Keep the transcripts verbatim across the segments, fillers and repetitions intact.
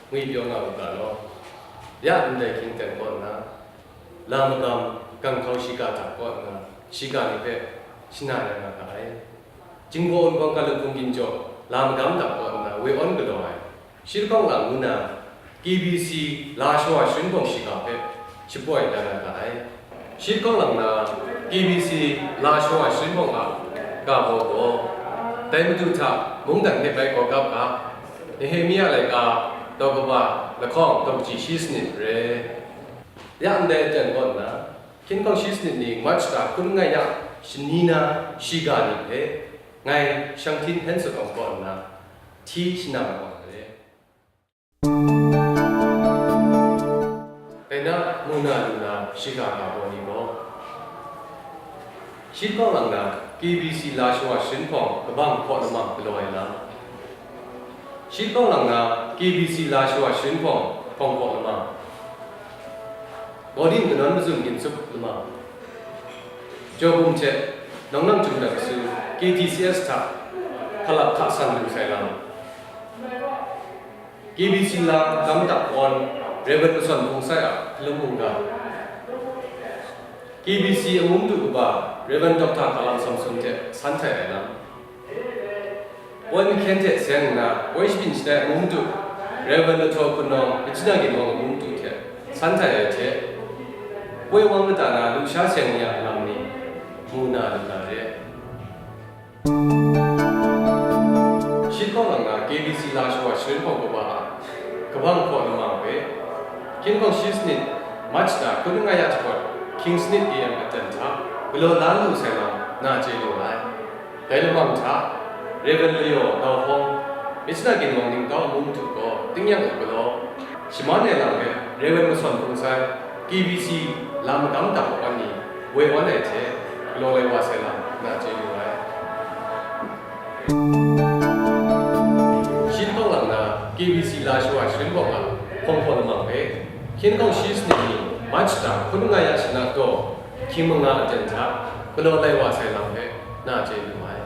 Ngwi pyaw nga u ga law. Ya ndai hkying ten kaw nna, la magam, ganghkau shiga hta kaw nna, shiga ni hpe shana ya nga ga ai. Jinghpaw Wunpawng Galakung Ginjaw, la magam hta kaw nna, woi awn galaw ai, shi lahkawng lang ngu na, K B C la shawa sharin hpawng shiga hpe shapoi dan na ga ai. Shi lahkawng lang na, K B C la shawa sharin hpawng a ga baw gaw, dai Madu hta mungdan hte bai gaw gap ga, Nehemia laika, daw kaba lahkawng daw kaji shi sanit re. Ya ndai aten kaw nna, hkying hpawng shi sanit ni March hta hkun langai ya shani na shiga ni hpe ngai Shang Htin Hen Sut Awng kaw nna hti shana wa ai. Dai na, mu na lu na, shiga ga baw ni gaw, shi lahkawng lang na, K B C la shawa sharin hpawng kabang hkaw lamang galaw ai lam. Shi lahkawng lang na, K B C la shawa sharin hpawng hpawng hkaw lamang. Gaudin kanawn mazum ginsup lamang. Jaw bum hte, Nawng Nang Chyum Dak Kasu, K T C S hta hkalap hka san lu sai lam. K B C la lam dak kawn, Rev. Masawn Hpung Sai a hkalum mungga, K B C amu madu kaba, Rev. Doctor Hkalam Samson hte san htai ai lam, poi mahkyen hte seng nna, poi shabyin shatai amu madu, Rev. Lahtaw Hkun Nawng, Myitkyina Ginwang amu madu hte san htai ai hte, poi wang kata na lusha seng ni a lam ni, mu na lu na re. Shi lahkawng lang na, K B C la shawa sharin hpawng kaba a kabang hkaw lamang hpe, hkying hpawng shi sanit, March hta hkun langai ya jahpawt, hkying sanit A M aten hta galaw la lu sai lam na chye lu ai. Dai lamang hta, Rev. Layaw Dau Hkawng, Myitkyina Ginwang Ningtau amu madu gaw tingnyang u galaw, shaman ai lam hpe Rev. Masawn Hpung Sai, K B C la magam dang kawan ni woi awn ai hte galaw lai wa sai lam na chye lu ai. Shi lahkawng lang na, K B C la shawa sharin hpawng a hpawng hpaw lamang hpe, hkying hpawng shi sanit ni March hta hkun langai ya shana daw, hkying manga aten hta galaw lai wa sai lam hpe na chye lu ai.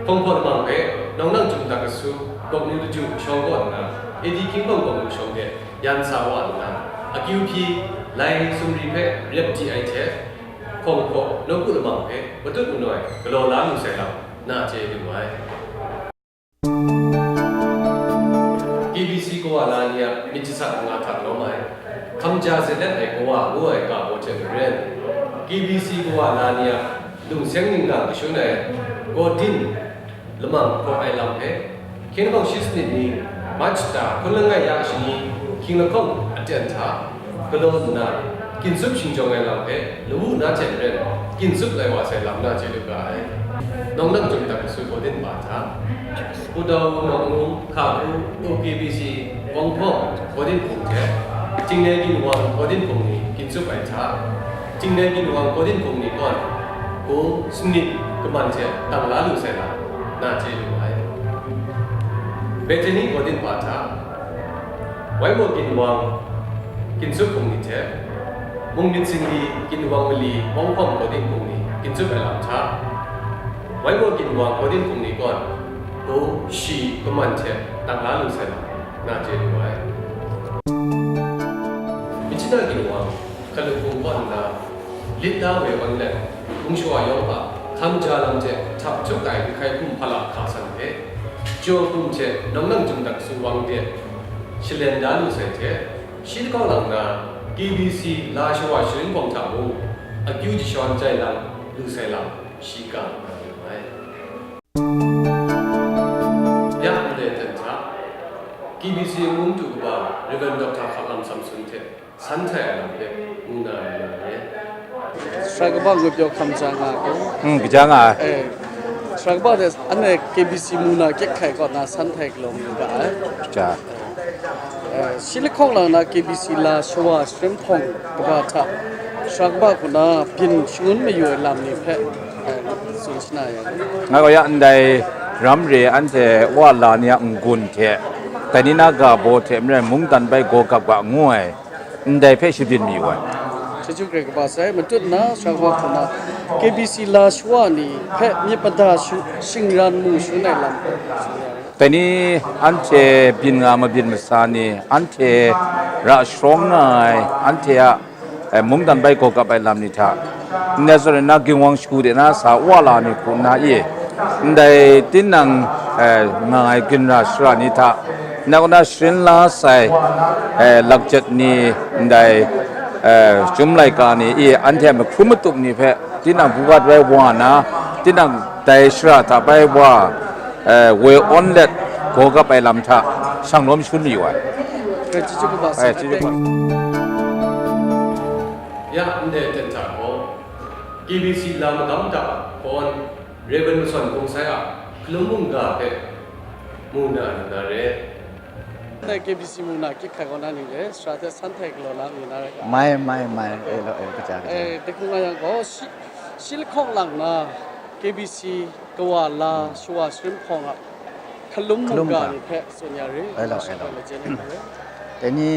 Hpawng hpaw lamang hpe, Nawng Nang Chyum Dak Kasu, Gawknu Laju shawng kaw nna, A D hkying hpawng gawknu shawng de yan sa wa nna, akyu hpyi, lai sumri hpe rep di ai hte, hpawng hpaw nawku lamang hpe matut manoi galaw la lu sai lam na chye lu ai. K B C kawa la ni a myit jasat nga hta lawm ai, hkam ja zet let ai kawa ngu ai ga baw hte maren, K B C kawa la ni a lungseng ningga kashun ai Gaudin lamang hkaw ai lam hpe, hkying hpawng shi sanit ni, March hta hkun langai ya shani, hkying lahkawng aten hta galaw nna, ginsup shingjawng ai lam hpe lawu na hte maren ginsup lai wa sai lam na chye lu ga ai. Nawng Nang Chyum Dak Kasu Gaudin pa hta, Pu Dau Nawng Nung, Hka Hku, O K B C, Wang Hpawng Gaudin Hpung hte, Jingnai Ginwang Gaudin Hpung ni ginsup ai hta, Jingnai Ginwang Gaudin Hpung ni kawn, hku sanit kaman hte dang la lu sai lam na chye lu ai. Bethany Gaudin pa hta, Waimaw Ginwang Ginsup Hpung ni hte, Mungmyit Singli Ginwang Mali Wang Hpawng Gaudin Hpung ni ginsup ai lam hta, Waimaw Ginwang Gaudin Hpung ni kawn, hku shi kaman hte dang la lu sai lam na chye lu ai. Myitkyina Ginwang Hkalup Hpung kaw nna, lit la woi wan let, Hpung Shawa yawng a hkam ja lam hte htap htuk ai n hkai hkum hpala hka san hpe, jaw hkum hte Nawng Nang Chyum Dak Kasu Wang de shalen da lu sai hte, shi lahkawng lang na, K B C la shawa sharin hpawng hta mung, akyu jashawn jai lang lu sai lam, shi ga nga lu ai. Ya ndai aten hta, K B C amu madu kaba Rev. Doctor Hkalam Samson hte san htai ai lam hpe mu na lu na re. Sara kaba ngwi pyaw hkam ja nga ai gaw. Mm, kaja nga ai. Eh, sara kaba de anhte K B C mu na kyek hkai kaw na san htai galaw mu ga ai. Kaja. Eh, shi lahkawng lang na K B C la shawa sharin hpawng kaba hta, sara kaba hku na byin shangun mayu ai lam ni hpe, eh, tsun shana ya. Nga gaw ya ndai ram re anhte wa la ni a n-gun hte, dai ni na ga baw hte maren mungdan bai gaw gap ga ngu ai, ndai hpe shabyin mayu ai. Chyeju grai kaba sai, matut na sara kaba hku na K B C la shawa ni hpe myit mada shu, shingran mu shangun ai lam hpe tsun ya. Dai ni anhte byin nga mabyin masa ni, anhte ra sharawng nga ai, anhte a, eh, mungdan bai gaw kap ai lam ni hta, ndai zawn na ginwang shagu de na sa wa la ni hku nna i, ndai tinang, eh, nga ai ginra shara ni hta, ndai kaw na sharin la sai, eh, lakjat ni, ndai, eh, chyum laika ni i, anhte a mahkrum matup ni hpe tinang bugat bai wa na, tinang dai shara hta bai wa, eh, woi awn let gaw kap ai lam hta shang lawm shangun mayu ai. Grai chyeju kaba sai. Grai chyeju kaba. Ya, ndai ten hta gaw, K B C la magam hta kawn, Reverend Masawn Kung Sai a hkalum mungga hpe mu na lu na re. Ndai K B C mung na kyik hkai kaw na ni le, sara hte san htai galaw la mi na rai ga. Mai, mai, mai, e law, e, kaja, kaja. Eh, dai hku nga yang gaw, shi, shi lahkawng lang na K B C kawa la shawa sharin hpawng a hkalum, hkalum mungga ga ni hpe tsun ya re, e law, e law, lajen ya re. Dai ni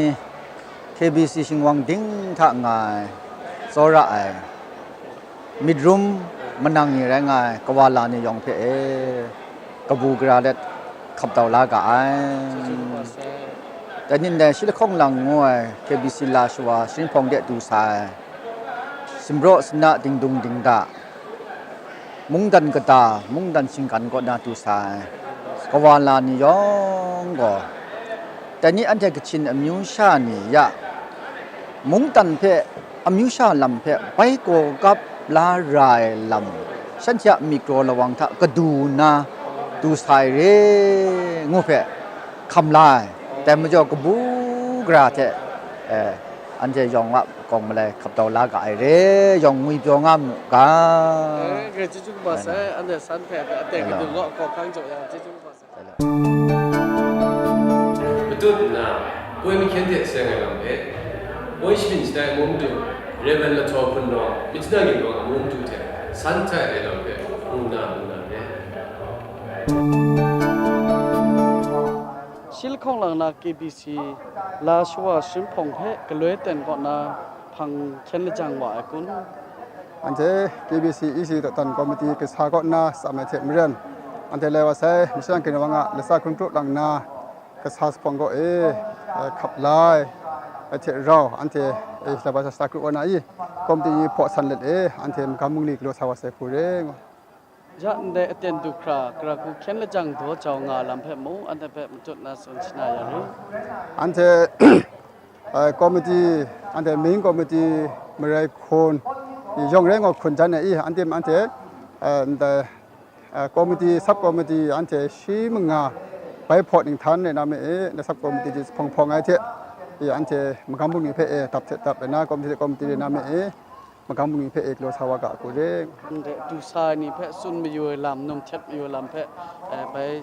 K B C shingwang ding hta nga ai, tsawra ai, myit rum manang ni rai nga ai kawa la ni yawng hpe e, kabu gara let hkap dau la ga ai. Dai ni ndai shi lahkawng lang ngu ai K B C la shawa sharin hpawng de du sa ai, simraw sana dingdung dingda, mungdan kata, mungdan shinggan kaw na du sa ai kawa la ni yawng gaw, dai ni anhte Kachin amyu sha ni ya mungdan hpe, amyu sha lam hpe bai gaw kap la ra ai lam, shanhte a myi kraw lawang hta kadu nna du sa ai re ngu hpe hkam la ai. Dai majaw, kabu gara hte, eh, anhte yawng a kawng malai hkap dau la ga ai re, yawng ngwipyaw nga mu ga. Eh, grai chyeju kaba sai, anhte san hpe aten kadu gaw hkawhkang jaw yang chyeju kaba sai. Matut nna, poi mahkyen hte seng ai lam hpe, poi shamin shatai amu madu, Reverend Lahtaw Hpun Nawng, Myitkyina Ginwang amu madu hte san htai ai lam hpe, mu na, mu na re. Shi lahkawng lang na K B C la shawa sharin hpawng hpe galoi ten kaw na hpang hkyen lajang wa ai kun? Anhte K B C E C dawdan komiti kasa kaw nna tsam ai hte maren, anhte lai wa sai, Myitkyina Ginwang a latsa hkun kru lang nna kasa sa hpawng kaw e, eh, hkap la ai, eh, hte rau, anhte, eh, laba sa sa kru wa na i, komiti ni hpaw san let e, anhte magam bungli galaw sa wa sai hku re, ngu. Ya ndai aten du hkra, gara hku hkyen lajang daw jau nga lam hpe mung, anhte hpe matut na tsun shana ya ri. Anhte, eh, komiti, anhte main komiti marai hkun, yawng rai ngaw hkun jan ai i, anhte, anhte, eh, ndai, eh, komiti, sub komiti, anhte shi manga bai hpawt ninghtan rai na me e, ndai sub komiti ji hpawng hpawng ai hte, i, anhte magam bungli hpe e, dap hte dap ai na, komiti hte komiti rai na me e, magam bungli hpe e galaw sa wa ga hku re. Ndai du sa ai ni hpe tsun mayu ai lam, num htet mayu ai lam hpe, eh, bai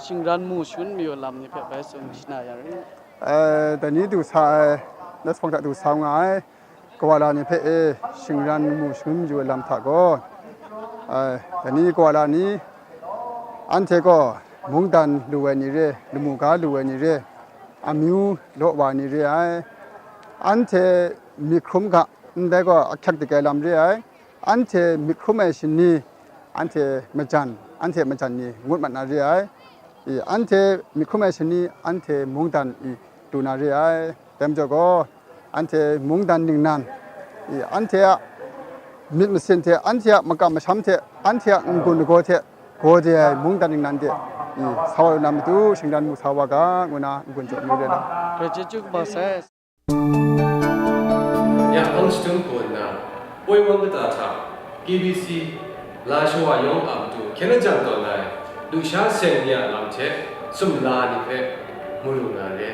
shingran mu shangun mayu ai lam ni hpe bai tsun shana ya ri. Eh, dai ni du sa ai, ndai hpawng hta du sa nga ai, kawa la ni hpe e shingran mu shangun mayu ai lam hta gaw, eh, dai ni kawa la ni, anhte gaw mungdan lu ai ni re, lamu ga lu ai ni re, amyu law wa ai ni re ai, anhte myit hkrum ga, ndai gaw ahkyak dik ai lam re ai, anhte myit hkrum ai shani, anhte majan, anhte majan ni ngut mat na re ai, i, anhte myit hkrum ai shani, anhte mungdan i du na re ai. Dai majaw gaw, anhte mungdan ningnan, i, anhte a myit masin hte, anhte a makam masham hte, anhte a n-gun lagaw hte gaw de ai mungdan ningnan de, i, sa wa lu na matu, shingran mu sa wa ga, ngu na n-gun jaw mi re ai. Grai chyeju kaba sai. Ya hpang shadum hku nna, poi wang kata hta, K B C la shawa yawng a matu hkyen lajang tawn ai lusha seng ni a lam hte sumla ni hpe mu lu na re.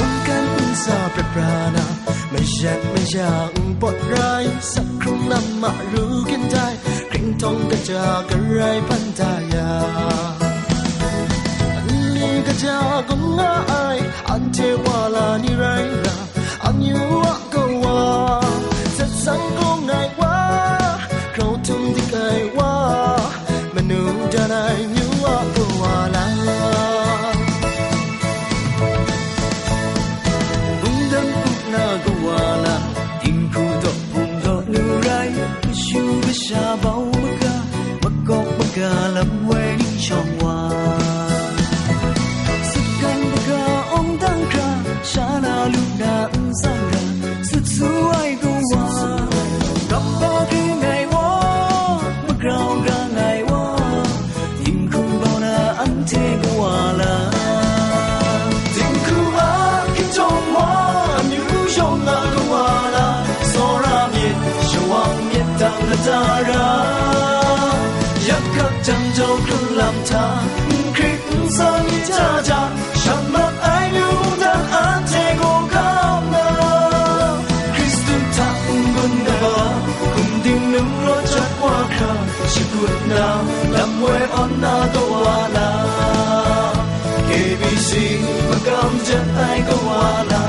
Mungkan nsa prat pra na, mayak maya npawt rai, sak hkrung lam a ru kyin tai, hkring Kaja garai ban da ya, nni kaja gun nga ai, anhte wa la ni rai nga, amyu a kawa, zatsang kung ai wa, grau htum dik ai wa, manu dan ai myu a kawa la. Bungdan puk na kawa la, dinghku daw bung daw nu rai, kashu kasha bau maga, makawp maga lam wai ning shawng wa. Sakan maga awng dang hkra, sha na lu na n tsang ra, sut su ai kawa. Kap ba kring ai wa, magrau grang ai wa, dinghku bau na anhte kawa la. Dinghku a hkinjawng wa, amyu yawng a kawa la, tsawra myit, shawang myit dang na da ra. Yak hkak jang jau hkrun lam hta, n hkrit n sa myit ja ja, shang mat ai myu mungdan anhte gaw kap na, Hkristu hta n-gun kaba, hkum dingnung rawt jat wa hkra, shakut na, lam woi awn na kawa la, K B C makam jet ai kawa la.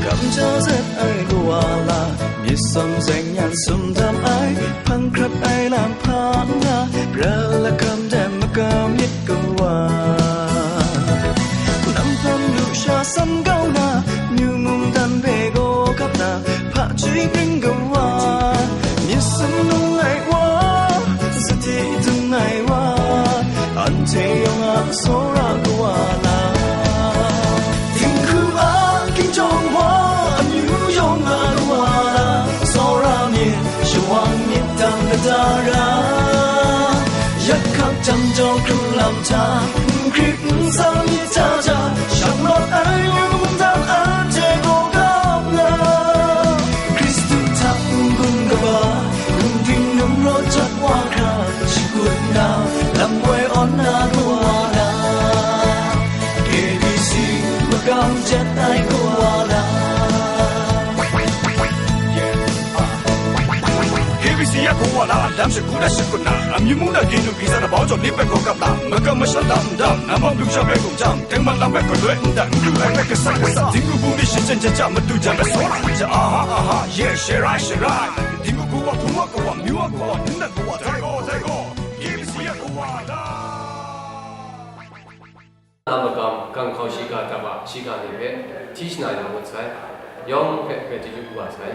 Kamja zet ai kawa la, myit sawm zaeng nyan sum dam ai, hpang hkrap ai lam hpa nna, ral lakam de makam myit kawa. Nam hpang lu sha san kau na, myu mungdan hpe gaw kap na, hpa chyoi kring kawa, myit sum nung ai wa, sati dung ai wa, anhte yawng a tsawra kawa la. Dinghku a hkinjawng wa, amyu yawng a kawa la, tsawra myit, shawang myit dang na da ra. Yak hkak jang jau hkrung lam hta, n hkrit n sa myit ja ja, shang lawt ai myu mungdan anhte gaw kap na, Hkristu hta n-gun kaba, hkum dingnung rawt jat wa hkra, shakut na, lam woi awn na kawa la, K B C makam jet ai kawa la. K B C ya kawa la, lam shakut na shakut na, amyu mung na kinu, gisa na bau jaw li hpe gaw kap la, makam masham dam dam, nam bawng lu sha hpe gumjang, tengman lam hpe galoi ndan, n lu ai hpe kasa kasa, dinghku bungli shajen ja ja, madu jan hpe saw la ja, aha aha, ye, she rai she rai, dinghku kawa, hpung wa kawa, myu wa kawa, ndan kawa, dai gaw dai gaw, K B C ya kawa la. Na makam, kang hkau shiga dap a, shiga ni hpe hti shana ya ngut sai, yawng hpe hpe chyeju kaba sai.